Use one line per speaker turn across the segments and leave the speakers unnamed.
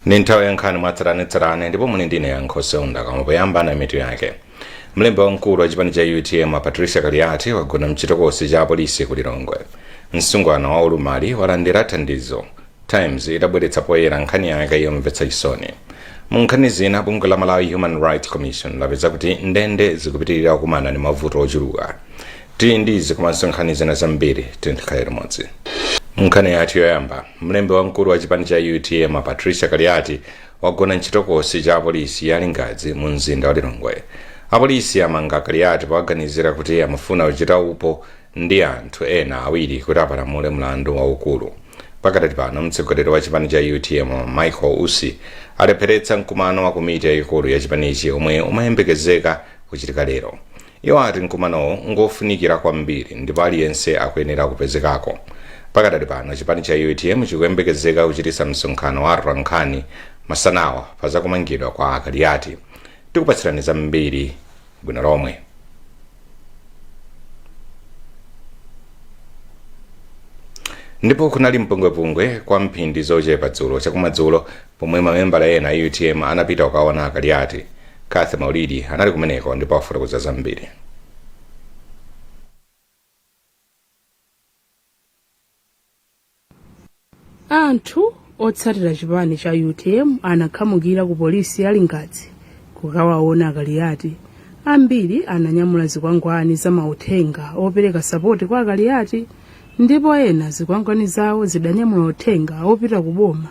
Ndi nthawi ya nkhani mwatsatanetsatane ndipo muli ndine Yankho Seunda. Koma poyamba na mitu yake. Mlembi wamkulu wa chipani cha UTM a Patricia Kaliati wagona mchitokosi cha apolisi ku Lilongwe. Msungwana wa ulumali walandira thandizo Times itabweretsa poyera nkhani yake yomvetsa chisoni. Mu nkhani zina, bungwe la Malawi Human Rights Commission lapeza kuti ndende zikupitirira kukumana ndi mavuto ochuluka. Tili ndi izi komanso nkhani zina zambiri, tikhale limodzi. Nkhani yathu yoyamba, mlembi wamkulu wa chipani cha UTM a Patricia Kaliati wagona mchitokosi cha apolisi ya Lingadzi mu mzinda wa Lilongwe. Apolisi amanga Kaliati powaganizira kuti amafuna kuchita upo ndi anthu ena awiri kuti apalamule mlandu waukulu. Pakadali pano, mtsogoleri wa chipani cha UTM Michael Usi alepheretsa mkumano wa komiti yayikulu ya chipanichi omwe umayembekezeka kuchitika lero. Iwo ati mkumanowo ngofunikira kwambiri ndipo aliyense akuyenera kupezekako. Pakadali pano, chipani cha UTM chikuyembekezeka kuchititsa msonkhano wa atolankhani masanawa pa zakumangidwa kwa a Kaliati. Tikupatsirani zambiri bwino lomwe. Ndipo kunali mpungwepungwe kwa mphindi zochepa dzulo chakumadzulo pomwe mamembala ena a UTM anapita kukaona a Kaliati. Cathy Maulidi anali kumeneko ndipo afotokoza zambiri.
Anthu otsatira chipani cha UTM anakhamukira ku polisi ya Lingadzi kukawaona a Kaliati. Ambiri ananyamula zikwangwani za mauthenga opereka sapoti kwa a Kaliati ndipo ena zikwangwani zawo zidanyamula uthenga opita ku boma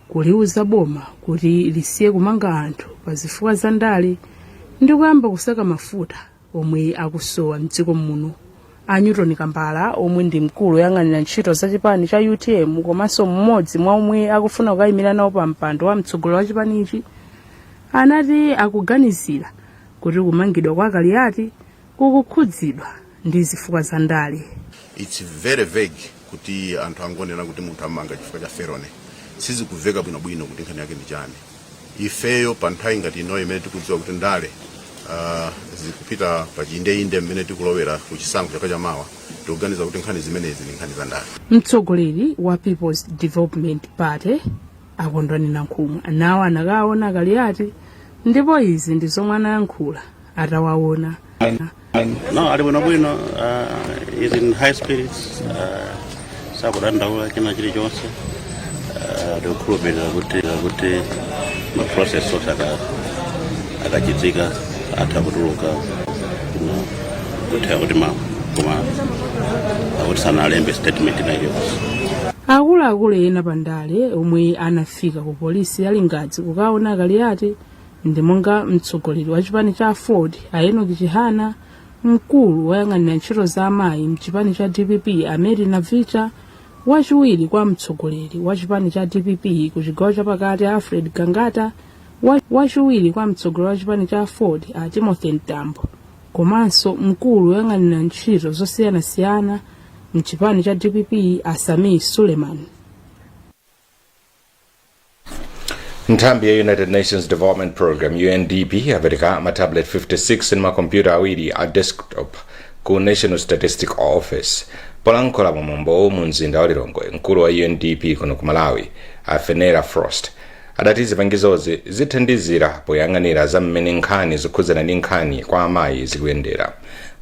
kuliuza boma kuti lisiye kumanga anthu pa zifukwa za ndale ndi kuyamba kusaka mafuta omwe akusowa mdziko muno. A Newton Kambala, omwe ndi mkulu woyang'anira ntchito za chipani cha UTM komanso mmodzi mwa omwe akufuna kukayimira nawo pa mpando wa mtsogoleri wa chipanichi, anati akuganizira kuti kumangidwa kwa Kaliati kukukhudzidwa ndi zifukwa za ndale.
It's very vague kuti anthu angonena kuti munthu amanga chifukwa cha felony. Sizikuveka bwinobwino kuti nkhani yake ndi chani. Ifeyo pa nthawi ngati inoyo imene tikudziwa kuti ndale zikupita pa chiyindeinde mmene tikulowera ku chisankho chaka chamawa, tikuganiza kuti nkhani zimenezi ndi nkhani za ndale.
Mtsogoleri wa People's Development Party a Kondwani Nankhumwa nawo anakaona a Kaliati ndipo izi ndi zomwe anayankhula atawaona.
No, ali bwinobwino, is in high spirits, sakudandaula china chilichonse. Tikukhulupirira kuti ma process onse akachitika atha kutuluka kuthera kuti mawa, koma akuti sanalembe statement ina iliyonse.
Akuluakulu ena pandale omwe anafika ku polisi ya Lingadzi kukaona Kaliati ndi monga mtsogoleri wa chipani cha Aford a Enoch Chihana, mkulu woyang'anira ntchito za amayi mchipani cha DPP a Mary Navicha, wachiwiri kwa mtsogoleri wa chipani cha DPP ku chigawo chapakati a Alfred Gangata, wachiwiri kwa mtsogoleri wa chipani cha Aford a Timothy Mtambo, komanso mkulu woyang'anira ntchito zosiyanasiyana mchipani cha DPP a Sameer Suleman.
Nthambi ya United Nations Development Program, UNDP, yapereka matablet 56 ndi makompyuta awiri a desktop ku National Statistical Office. Polankhula pamwambowu mu mzinda wa Lilongwe, mkulu wa UNDP kuno ku Malawi a Fenera Frost adati zipangizozi zithandizira poyang'anira za mmene nkhani zokhudzana ndi nkhani kwa amayi zikuyendera.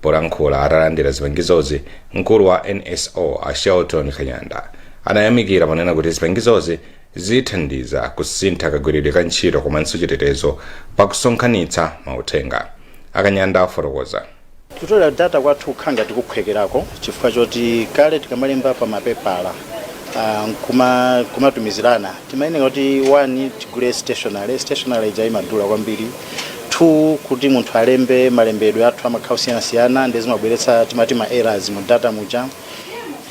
Polankhula atalandira zipangizozi, mkulu wa NSO a Shelton Kanyanda anayamikira ponena kuti zipangizozi zithandiza kusintha kagwiridwe ka ntchito komanso chitetezo pakusonkhanitsa mauthenga. A Kanyanda afotokoza.
Kutolera data kwathu kukhala ngati kuphwekerako chifukwa choti kale tikamalemba pa mapepala kumatumizirana, timayenera kuti 1 tigule stationery. Stationery ija imadula kwambiri. 2 kuti munthu alembe, malembedwe athu amakhala osiyanasiyana ndi zimabweretsa timati ma errors mu data muja.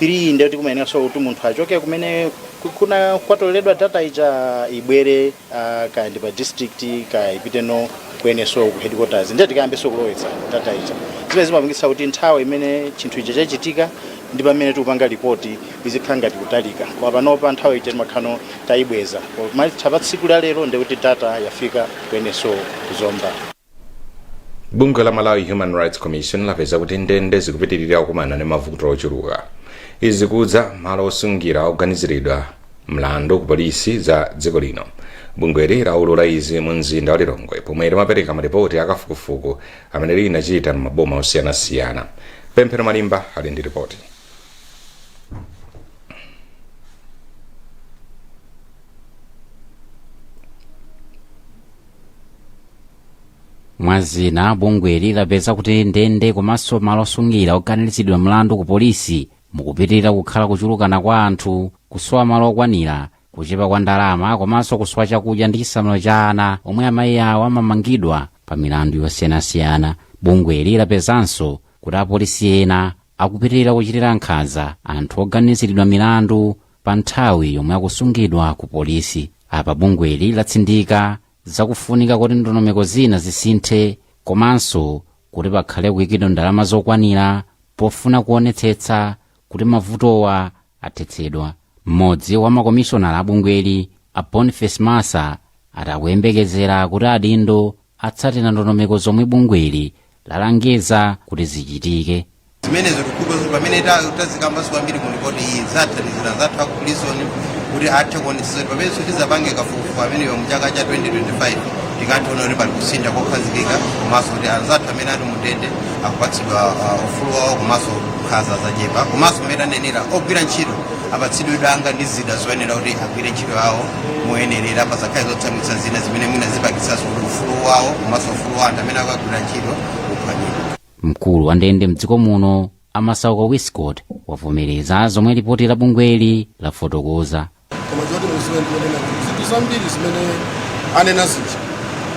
3 ndiye kuti kumayeneranso kuti munthu achoke kumene kuna kwatoleredwa data ija ibwere, kaya ndi pa district, kaya ipiteno ku NSO ku headquarters, ndiye tikayambenso kulowetsa data ija, zimene zimapangitsa kuti nthawi imene chinthu ija chachitika ndi pamene tikupanga ripoti izikhala ngati kutalika. Koma panopa nthawi ija timakhala tayibweza, koma pa tsiku la lero ndiye kuti data yafika ku NSO ku Zomba.
Bungwe la Malawi Human Rights Commission lapeza kuti ndende zikupitirira kukumana ndi mavuto ochuluka. Izi zikudza malo osungira oganiziridwa mlandu ku polisi za dziko lino. Bungweli laulula izi mu mzinda wa Lilongwe pomwe limapereka malipoti akafukufuku amene linachita m'maboma osiyanasiyana. Pemphero Malimba ali ndi ripoti.
Mwazina, bungweli lapeza kuti ndende komanso malo osungira oganiziridwa mlandu ku polisi mukupitirira kukhala kuchulukana kwa anthu, kusowa malo okwanira, kuchepa kwa ndalama komanso kusowa chakudya ndi chisamaliro cha ana omwe amayi awo amamangidwa pa milandu yosiyanasiyana. Bungweli lapezanso kuti apolisi ena akupitirira kuchitira nkhanza anthu oganiziridwa milandu pa nthawi yomwe akusungidwa ku polisi. Apa bungweli latsindika zakufunika kuti ndondomeko zina zisinthe komanso kuti pakhale kuyikidwa ndalama zokwanira pofuna kuonetsetsa kuti mavutowa athetsedwa. Mmodzi wa makomishonala abungweli, a Boniface Massa, akuyembekezera kuti adindo atsatira ndondomeko zomwe bungweli lalangiza kuti zichitike.
Zimenezo tikukhulupirira pamene tazikambanso kwambiri mu ripoti iyi zathandizira anzathu aku prison kuti athe kuonetsetsa kuti pamenenso tizapange kafukufuku ameneyo mu chaka cha 2025 tikathe kuona kuti pali kusintha kokhazikika, komanso kuti anzathu amene ali mu ndende akupatsidwa ufulu wawo, komanso nkhanza zachepa, komanso mmene tanenera ogwira ntchito apatsidwe danga ndi zida zoyenera kuti agwire ntchito yawo moyenerera, pasakhale zotsamwitsa zina zimene mwina zipangitsanso kuti ufulu wawo komanso ufulu wa anthu amene akagwira ntchito uphwanyidwe.
Mkulu wa ndende mdziko muno, a Masauko Wiscott, wavomereza zomwe lipoti la bungweli lafotokoza.
Koma choti muziwe ndionena kuti zinthu zambiri zimene anena zija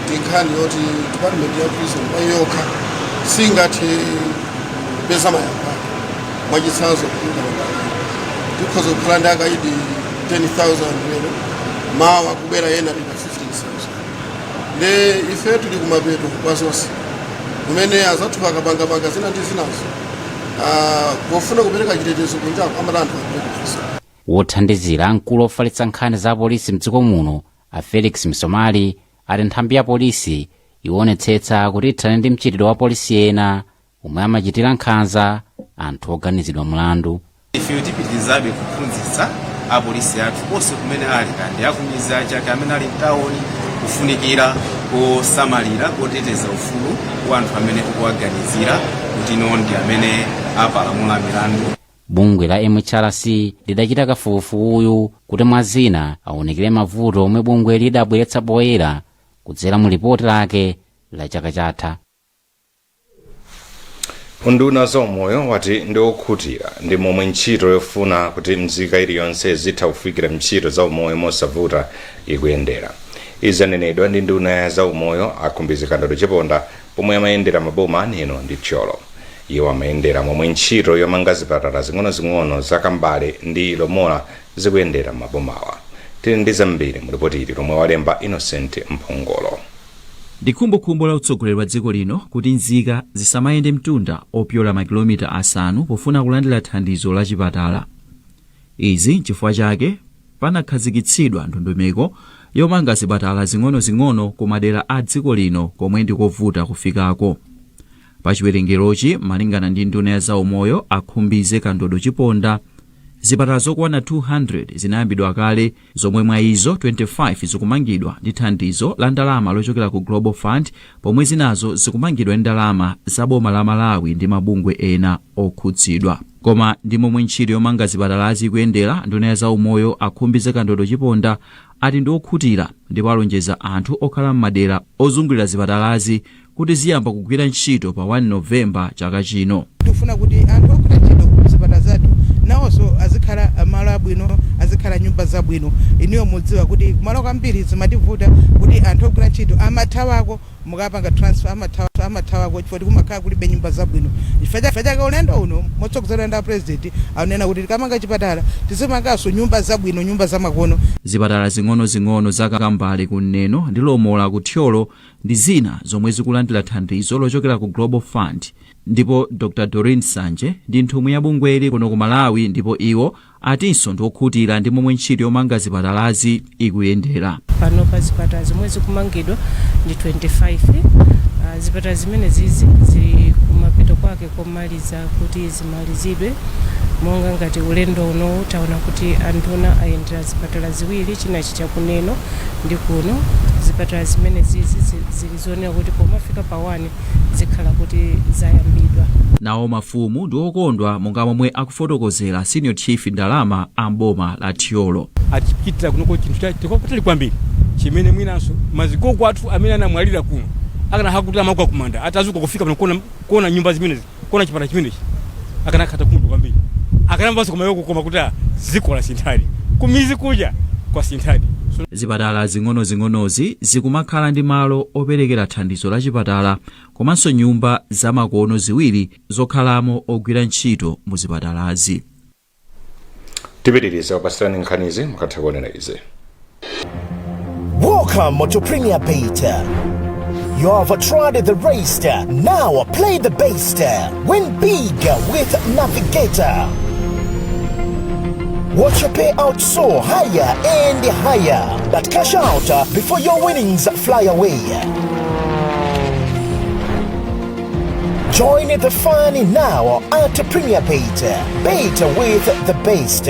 ndi nkhani yoti department ya prison pa yokha singathe kupeza mayankho ake. Mwachitsanzo, tikhoza kukhala ndi akaidi 10,000 lero, mawa kubwera ena lina 15,000. Nde ife tili kumapeto kwa zonse kumene azathu akapangapanga zina ndi zinazo, pofuna kupereka chitetezo kunjako amati anthu apite ku prison.
Wothandizira mkulu ofalitsa nkhani za polisi mdziko muno, a Felix Msomali, ati nthambi ya polisi ionetsetsa kuti ithane ndi mchitidwe wa polisi ena omwe amachitira nkhanza anthu oganizidwa mlandu.
Ife tipitirizabe kuphunzitsa apolisi athu konse kumene ali, kandi akumizi achake amene ali mtawuni, kufunikira kosamalira koteteza ufulu wa anthu amene tikuwaganizira kuti ino ndi amene apalamula milandu.
Bungwe la MHRC lidachita kafukufukuyu kuti mwazina aonekere mavuto omwe bungwe lidabweretsa poyera kudzera mu lipoti lake la chaka chatha.
Unduna zaumoyo wati ndi okhutira ndi momwe ntchito yofuna kuti mzika iliyonse zitha kufikira ntchito zaumoyo mosavuta ikuyendera. Izi zanenedwa ndi nduna ya zaumoyo, a Khumbize Kandodo Chiponda, pomwe amayendera maboma a Neno ndi Thyolo. Iwo amayendera momwe ntchito yomanga zipatala zing'onozing'ono za Kambale ndi Lomola zikuyendera m'mabomawa. Tili ndi zambiri mu ripoti ili lomwe walemba Innocent Mphongolo.
Ndi khumbokhumbo la utsogoleri wa dziko lino kuti nzika zisamayende mtunda opyola makilomita 5 pofuna kulandira thandizo la chipatala. Izi nchifukwa chake panakhazikitsidwa ndondomeko yomanga zipatala zing'onozing'ono ku madera a dziko lino komwe ndikovuta kufikako. Pa chiwerengerochi, malingana ndi nduna ya zaumoyo a Khumbize Kandodo Chiponda, zipatala zokwana 200 zinayambidwa kale, zomwe mwa izo 25 zikumangidwa ndi thandizo la ndalama lochokera ku Global Fund, pomwe zinazo zikumangidwa ndi ndalama za boma la Malawi ndi mabungwe ena okhudzidwa. Koma ndi momwe ntchito yomanga zipatalazi ikuyendera, nduna ya zaumoyo a Khumbize Kandodo Chiponda ati ndi okhutira ndipo alonjeza anthu okhala m'madera ozungulira zipatalazi kuti ziyamba kugwira ntchito pa 1 November chaka chino.
Tikufuna kuti anthu ogwira ntchito ku zipatala zathu nawonso azikhala malo abwino, azikhala nyumba zabwino. Inuyo mudziwa kuti kumalo kwambiri zimativuta kuti anthu ogwira ntchito amathawako, mukapanga transfer amathawako chifukwa kumakhala kulibe nyumba zabwino. Chifukwa chake ulendo uno motsogozedwa ndi president akunena kuti tikamanga chipatala tizimanganso nyumba zabwino, nyumba zamakono.
Zipatala zing'onozing'ono za Kambale ku Neno ndi Lomola ku Thyolo ndi zina zomwe zikulandira thandizo lochokera ku Global Fund, ndipo Dr Doreen Sanje ndi nthumwi ya bungweli kuno ku Malawi, ndipo iwo atinso ndi okhutira ndi momwe ntchito yomanga zipatalazi ikuyendera.
Panopa zipatala zomwe zikumangidwa ndi 25. Zipatala zimene zizi zili kumapeto kwake komaliza kuti zimalizidwe. Monga ngati ulendo uno taona kuti anduna ayendera zipatala ziwiri, chinachi chakuneno ndi kuno. Zipatala zimene zizi zili zonena kuti pomafika pa 1 zikhala kuti zayambidwa.
Nawo mafumu ndi okondwa, monga momwe akufotokozera Senior Chief Ndalama a mboma la Thyolo.
Atichitira kunoko chinthu chapatali kwambiri, chimene mwinanso mazigogo athu amene anamwalira kuno akanakhala kuti amagwa kumanda, atazuka kufika pano kuona nyumba zimenezi, kuona chipatala chimenechi, akanakhala kumudzi kwambiri, akanamvanso kumayoko koma kuti dziko lasinthadi, kumizi kuja kwasinthadi. So,
Zipatala zing'onozing'onozi zikumakhala ndi malo operekera thandizo la chipatala komanso nyumba zamakono ziwiri zokhalamo ogwira ntchito mu zipatalazi.
Tipitiriza kupasirani nkhanizi mukatha kuonera izi.
Welcome to Premier Bet. You have tried the rest. Now play the best. Win big with Navigator. Watch your payout soar higher and higher. But cash out before your winnings fly away. Join the fun now at Premier Bet. Bet with the best.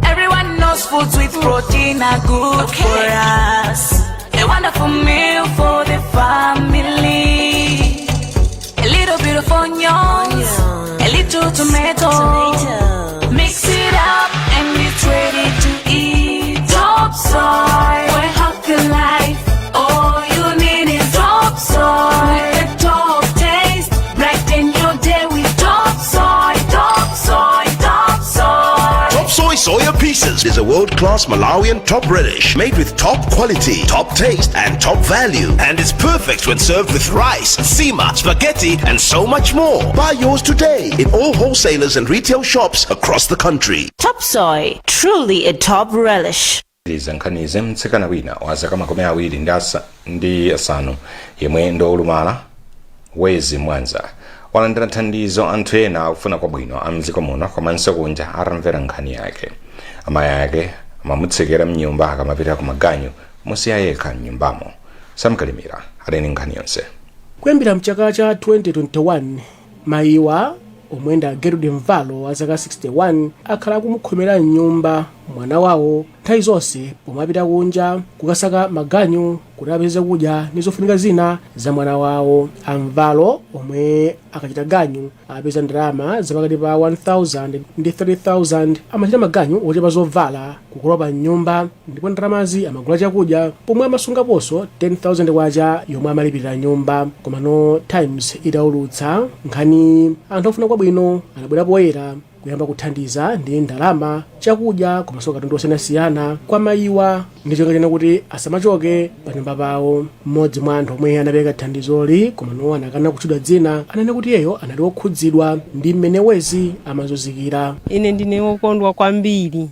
Everyone knows foods with protein are good for us. A wonderful meal for the family. A little bit of onions, a little tomato. Mix it up and it's ready to eat. Top Soy, for a healthy life. All you need is Top Soy. With the top taste, brighten your day with Top Soy, Top Soy, Top Soy.
Top Soy Soya Pieces is a world-class Malawian top relish made with top quality, top taste, and top value. And is perfect when served with rice, nsima, spaghetti, and so much more. Buy yours today in all wholesalers and retail shops across the country.
Top Soy, truly a top relish.
Iza nkhanizi, mtsikana wina wa zaka 25 yemwe ndi olumala, Wezi Mwanza, walandira thandizo anthu ena akufuna kwabwino a mdziko muno komanso kunja atamvera nkhani yake. Amayi ake amamutsekera mnyumba akamapita ku maganyu, musiya yekha mnyumbamo. Samkalimira ali ndi nkhani yonse.
Kuyambira mchaka cha 2021, mayiwa, omwe ndi Gerald Mvalo wa zaka 61, akhala akumukhomera mnyumba mwana wawo nthawi zonse pomapita kunja kukasaka maganyu kuti apeze kudya ndi zofunika zina za mwana wawo. Amvalo, omwe akachita ganyu apeza ndalama zapakati pa 1000 ndi 3000, amachita maganyu ochepa, zovala, kukolopa mnyumba, ndipo ndalamazi amagula chakudya, pomwe amasungaponso 10,000 kwacha yomwe amalipirira nyumba. Komano Times itaulutsa nkhani, anthu ofuna kwabwino anabwera poyera kuyamba kuthandiza ndi ndalama, chakudya komanso katundu osiyanasiyana kwa mayiwa, ndi cholinga chena kuti asamachoke pa nyumba pawo. Mmodzi mwa anthu omwe anapereka thandizoli, komano anakana kutchedwa dzina, anene kuti iyeyo anali wokhudzidwa ndi mmene Wezi amazunzikira.
Ine ndine wokondwa kwambiri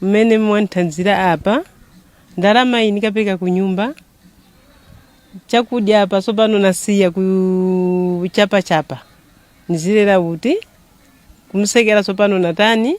mmene mwanthanzira apa. Ndalama iyi ndikapereka ku nyumba, chakudya apa tsopano nasiya kuchapachapa, ndizilera kuti kumsekera tsopano natani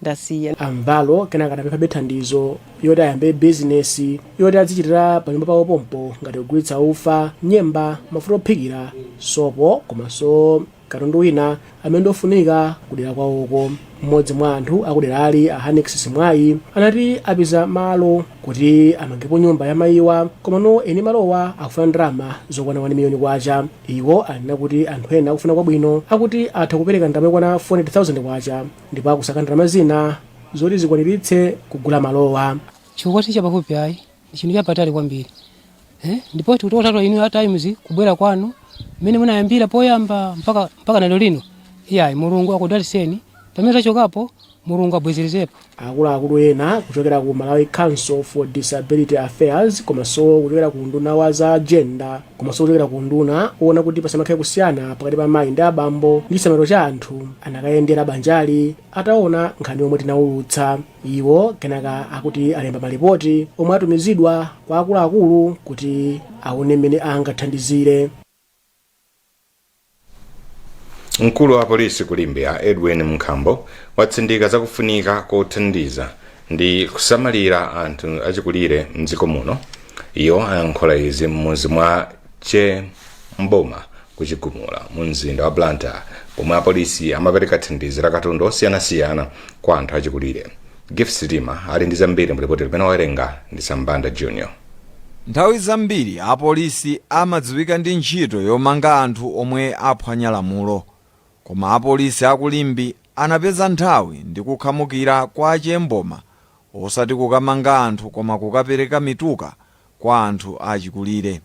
ndasiya.
Amvalo kenaka anapemphabe thandizo yoti ayambe bizinesi yoti azichitira pa nyumba pawo pompo, ngati kugulitsa ufa, nyemba, mafuta ophikira, sopo komanso katundu wina amene ndiofunika kudera kwawoko. Mmodzi mwa anthu akuderali, a Hanix Simwayi, anati apeza malo kuti amangepo nyumba ya mayiwa, komano eni malowa akufuna ndalama zokwana 1 miliyoni kwacha. Iwo anena kuti anthu ena akufuna kwabwino akuti atha kupereka ndalama yokwana 400,000 kwacha, ndipo akusaka ndalama zina zoti zikwaniritse kugula malowa.
Chifukwa si chapafupi ayi, ndi chinthu chapatali kwambiri, eh? Ndipo tikuthokoza inu a Times kubwera kwanu mmene munayambira poyamba mpaka lero lino. Iyayi, Mulungu akudalitseni. Pamene tachokapo, Mulungu abwezerezepo.
Akuluakulu ena kuchokera ku Malawi Council for Disability Affairs, komanso kuchokera ku nduna wa za gender, komanso kuchokera ku nduna woona kuti pasamakhale kusiyana pakati pa mayi ndi abambo ndi chisamaliro cha anthu, anakayendera banjali ataona nkhani yomwe tinawulutsa. Iwo kenaka akuti alemba malipoti omwe atumizidwa kwa akuluakulu kuti aone mmene angathandizire.
Mkulu wa polisi ku Limbe, Edwin Mkhambo, watsindika zakufunika kothandiza Ndi kusamalira anthu achikulire mdziko muno. Iwo ayankhula izi m'mudzi mwa Chemboma kuchigumula mu mzinda wa Blantyre, pomwe apolisi amapereka thandizo la katundu osiyanasiyana kwa anthu achikulire. Gift Sitima ali ndi zambiri mu ripoti limene wawerenga ndi Sambanda Junior.
Nthawi zambiri apolisi amadziwika ndi ntchito yomanga anthu omwe aphwanya lamulo, koma apolisi akulimbi anapeza nthawi ndi kukhamukira kwa Achemboma, osati kukamanga anthu koma kukapereka mituka kwa anthu achikulire.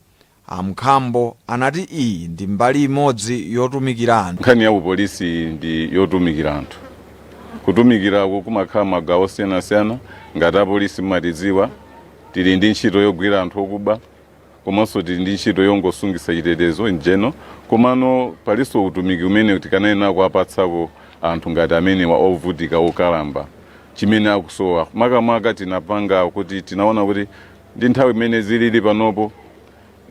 Amkhambo anati iyi ndi mbali imodzi yotumikira anthu.
Nkhani ya upolisi ndi yotumikira anthu. Kutumikirako kumakhala magawo osiyanasiyana. Ngati apolisi mmatidziwa, tili ndi ntchito yogwira anthu okuba, komanso tili ndi ntchito yongosungisa chitetezo in general, komano palinso utumiki umene tikanena kuapatsako anthu ngati amenewa ovutika, okalamba, chimene akusowa. Makamaka tinapanga kuti tinaona kuti ndi nthawi imene zilili panopo,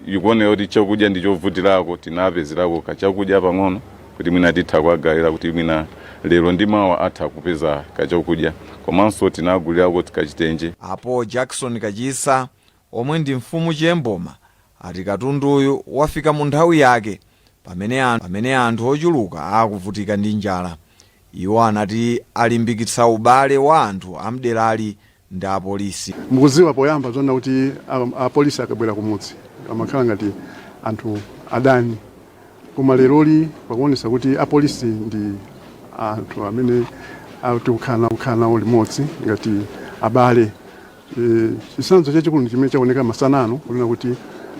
ikuoneka kuti chakudya ndi chovutirako, tinapezerako kachakudya pang'ono kuti mwina titha kuagawira kuti mwina lero ndi mawa atha kupeza kachakudya, komanso tinagulirako kachitenje.
Apo Jackson Kachisa, omwe ndi mfumu Chemboma, ati katunduyu wafika mu nthawi yake pamene anthu ochuluka akuvutika ndi njala. Iwo anati alimbikitsa ubale wa anthu amderali ndi apolisi.
Mukudziwa, poyamba zoona kuti apolisi akabwera kumudzi amakhala ngati anthu adani, koma leroli pakuonesa kuti apolisi ndi anthu amene tikukhala nawo limodzi ngati abale. Chitsanzo chachikulu ndi chimene chaoneka masana ano, kunena kuti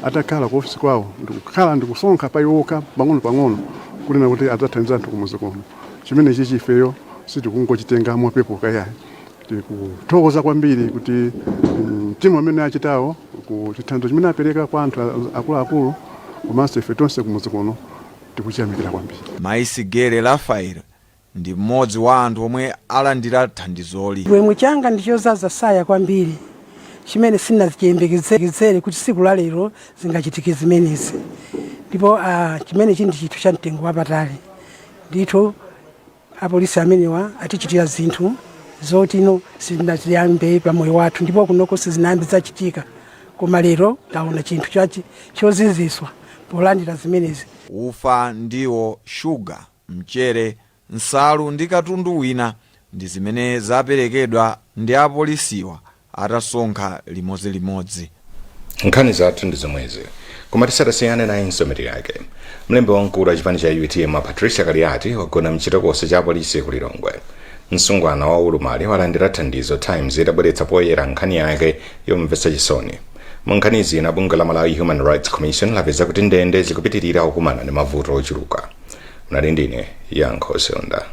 atakhala ku ofisi kwawo ndikukhala ndikusonkha pa iwokha pang'ono pang'ono kunena kuti adzathandiza anthu kumudzi kuno. Chimene chichi ifeyo sitikungochitenga mopepuka yayi. Tikuthokoza kwambiri kuti mtima amene achitawo ku chithandizo chimene apereka kwa anthu akuluakulu komanso ife tonse kumudzi kuno tikuchiyamikira kwambiri.
Mayi Sigere Rafael ndi mmodzi wa anthu omwe alandira thandizoli.
Chimwemwe changa ndi chozaza saya kwambiri, chimene sindinachiyembekezere kuti tsiku la lero zingachitike zimenezi, ndipo chimenechi ndi chinthu cha mtengo wapatali ndithu. Apolisi amenewa atichitira zinthu zoti ino sizinayambe pamoyo wathu, ndipo kunoko sizinayambe zachitika, koma lero taona chinthu choziziswa polandira zimenezi.
Ufa, ndiwo, shuga, mchere, nsalu ndi katundu wina ndi zimene zaperekedwa ndi apolisiwa atasonkha limodzilimodzi.
Nkhani zathu ndi zomwezi, koma tisadasiyane nayinso mitu yake. Mlembi wamkulu wa chipani cha UTM Patricia Kaliati wagona mchitokosi cha apolisi ku Lilongwe. Msungwana wa ulumali walandira thandizo Times itabweretsa poyera nkhani yake yomvetsa chisoni. Mu nkhani zina, bungwe la Malawi Human Rights Commission lapeza kuti ndende zikupitirira kukumana ndi mavuto ochuluka. Mnali ndine Yankho Seunda.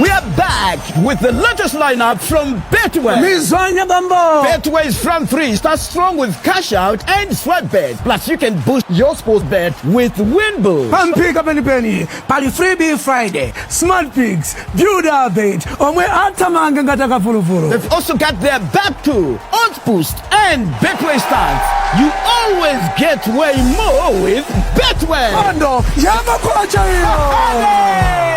We are back with the latest lineup from Betway.
Mizwanya Bambo.
Betway's Front 3 starts strong with cash out and swipe bet. Plus, you can boost your sports bet with WinBoost.
Pampika penipeni pali Freebie Friday, Smart Picks, Build a Bet omwe athamanga ngati akafulufulu.
They've also got their Back to, Odds Boost, and Betway Stars. You always get way more with Betway.
Kondo yamakwacha iyo.